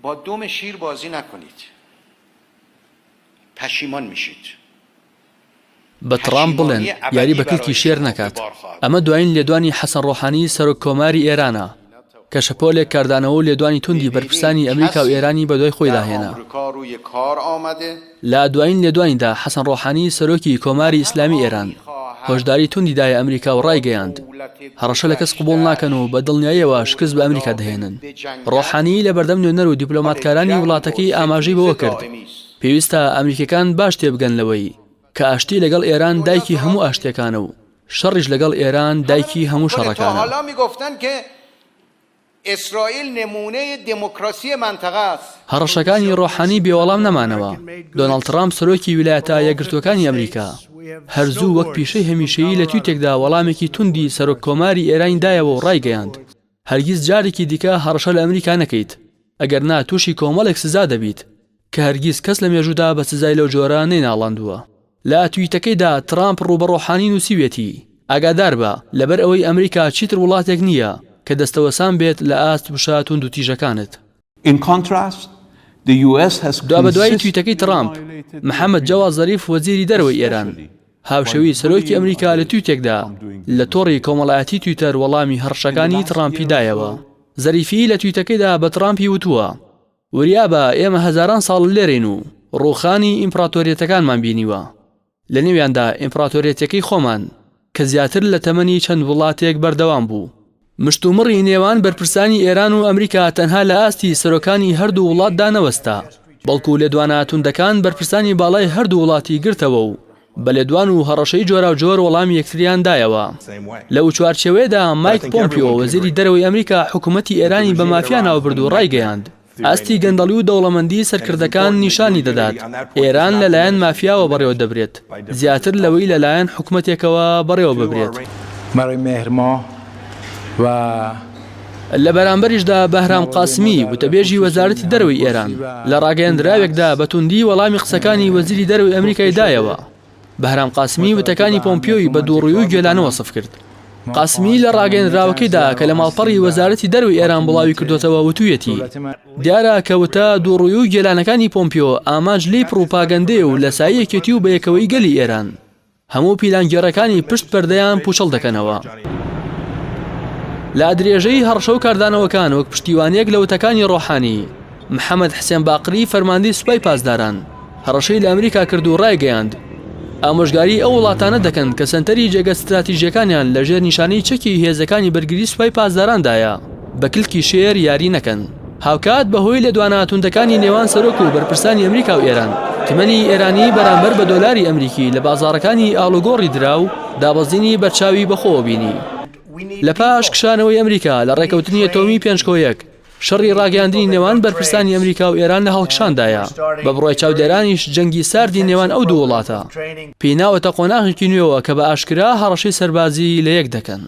با دم شیر بازی نکنید پشیمان میشید. بە تڕامپ بڵێن یاری بە کلکی شێر نەکات. ئەمە دوایین لێدوانی حەسەن ڕۆحانی سەرۆک کۆماری ئێرانە کە شەپۆلێک کاردانەوە و لێدوانی توندی بەرپرسانی ئەمریکا و ئێرانی بەدوای خۆیدا هێنا. لە دوایین لێدوانیدا حەسەن ڕۆحانی سەرۆکی کۆماری ئیسلامی ئێران هۆشداری توندی دایە ئەمریکا و ڕایگەیاند، هەڕەشە لە کەس قبوڵ ناکەن و بە دڵنیاییەوە شکست بە ئەمریکا دەهێنن. ڕۆحانی لە بەردەم نوێنەر و دیپلۆماتکارانی وڵاتەکەی ئاماژەی بەوە کرد، پێویستە ئەمریکیەکان باش تێبگەن لەوەی کە ئاشتی لەگەڵ ئێران دایکی هەموو ئاشتیەکانە و شەڕیش لەگەڵ ئێران دایکی هەموو شەڕەکانە. هەڕەشەکانی ڕۆحانی بێ وەڵام نەمانەوە، دۆناڵد تڕامپ سەرۆکی ویلایەتە یەکگرتووەکانی ئەمریکا هەر زوو وەک پیشەی هەمیشەیی لە تویتێکدا وەڵامێکی توندی سەرۆک کۆماری ئێرانی دایەوە و ڕایگەیاند هەرگیز جارێکی دیکە هەڕەشە لە ئەمریکا نەکەیت، ئەگەرنا تووشی کۆمەڵێک سزا دەبیت کە هەرگیز کەس لە مێژوودا بە سزای لەو جۆرە نەیناڵاندووە. لە تویتەکەیدا ترامپ ڕوو بە ڕۆحانی نووسیویەتی، ئاگاداربە، لەبەر ئەوەی ئەمریکا چیتر وڵاتێک نییە کە دەستەوەسان بێت لە ئاست وشە توندوتیژەکانت. دوابەدوای تویتەکەی ترامپ، محەمەد جەواد زەریف وەزیری دەرەوەی ئێران، هاوشێوەی سەرۆکی ئەمریکا لە تویتێکدا لە تۆڕی کۆمەڵایەتی تویتەر وەڵامی هەڕەشەکانی ترامپی دایەوە. زەریفی لە تویتەکەیدا بە ترامپی وتووە، وریابە ئێمە هەزاران ساڵە لێرەین و ڕووخانی ئیمپڕاتۆریەتەکانمان بینیوە، لەنێویاندا ئیمپڕاتۆریەتەکەی خۆمان کە زیاتر لە تەمەنی چەند وڵاتێک بەردەوام بوو. مشتومڕی نێوان بەرپرسانی ئێران و ئەمریکا تەنها لە ئاستی سەرۆکانی هەردوو وڵاتدا نەوەستا، بەڵکو لێدوانە توندەکان بەرپرسانی باڵای هەردوو وڵاتی گرتەوە و بە لێدوان و هەڕەشەی جۆراوجۆر وەڵامی یەکتریان دایەوە. لەو چوارچێوەیەدا مایک پۆمپیۆ وەزیری دەرەوەی ئەمریکا حکومەتی ئێرانی بە مافیا ناوبرد و ڕایگەیاند، ئاستی گەندەڵی و دەوڵەمەندی سەرکردەکان نیشانی دەدات ئێران لەلایەن مافیاوە بەڕێوە دەبرێت زیاتر لەوەی لەلایەن حکومەتێکەوە بەڕێوە ببرێت. لە بەرامبەریشدا بەهرام قاسمی، وتەبێژی وەزارەتی دەرەوەی ئێران، لە ڕاگەیەندراوێکدا بە توندی وەڵامی قسەکانی وەزیری دەرەوەی ئەمریکای دایەوە. بەهرام قاسمی وتەکانی پۆمپیۆی بە دووڕووی و گێلانە وەسف کرد. قاسمی لە ڕاگەیەندراوەکەیدا کە لە ماڵپەڕی وەزارەتی دەرەوەی ئێران بڵاوی کردۆتەوە وتوویەتی، دیارە کە وتە دووڕووی و گێلانەکانی پۆمپیۆ ئامانج لێی پڕوپاگەندەیە و لە سایەی یەکێتی و بەیەکەوەیی گەلی ئێران، هەموو پیلانگێڕەکانی پشت پەردەیان پوچەڵ دەکەنەوە. لە درێژەی هەڕەشە و کاردانەوەکان وەک پشتیوانییەک لە وتەکانی ڕۆحانی، محەمەد حسێن باقری فەرماندەی سوپای پاسداران هەڕەشەی لە ئەمریکا کرد و ڕایگەیاند، ئامۆژگاری ئەو وڵاتانە دەکەن کە سەنتەری جێگە ستراتیژییەکانیان لە ژێر نیشانەی چەکی هێزەکانی بەرگری سوپای پاسداراندایە بە کلکی شێر یاری نەکەن. هاوکات بەهۆی لێدوانە توندەکانی نێوان سەرۆک و بەرپرسانی ئەمریکا و ئێران، تمەنی ئێرانی بەرامبەر بە دۆلاری ئەمریکی لە بازاڕەکانی ئاڵوگۆڕی دراو دابەزینی بەرچاوی بەخۆوە بینی. لە پاش کشانەوەی ئەمریکا لە ڕێککەوتنی ئەتۆمی پێنج کۆ یەک، شەڕی ڕاگەیاندنی نێوان بەرپرسانی ئەمریکا و ئێران لە هەڵکشاندایە، بە بڕوای چاودێرانیش جەنگی ساردی نێوان ئەو دوو وڵاتە پێی ناوەتە قۆناغێکی نوێوە کە بە ئاشکرا هەڕەشەی سەربازی لە یەک دەکەن.